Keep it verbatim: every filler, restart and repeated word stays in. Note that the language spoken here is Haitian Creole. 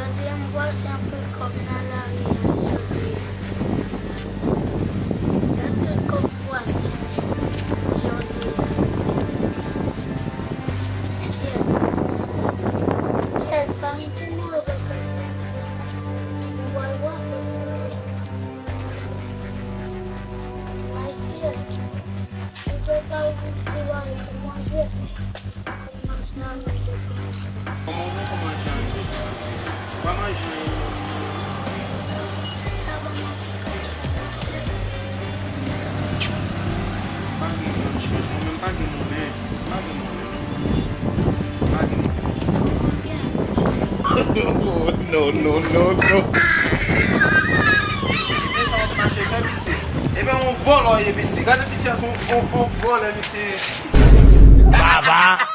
Jodi a, m brase anpil kòb nan lari a, jodi a. Gad tout kòb m brase, jodi a. Yèt. Yèt, pa gen ti manje pou mwen. M pral brase sou li. Mwen eseye. Ou te ka ouvri pou manje. Kòman w fè kòman jan? Pa manje. Pa gen grann chans. Mwen menm pa gen monnen. Pa gen monnen, non. Pa gen monnen. No, no, no, no. E sa w ap mache fè, piti? Ebyen, yon vòlò w ye, piti. Gade piti a, se yon, yon, yon vòlò, misye. Baba.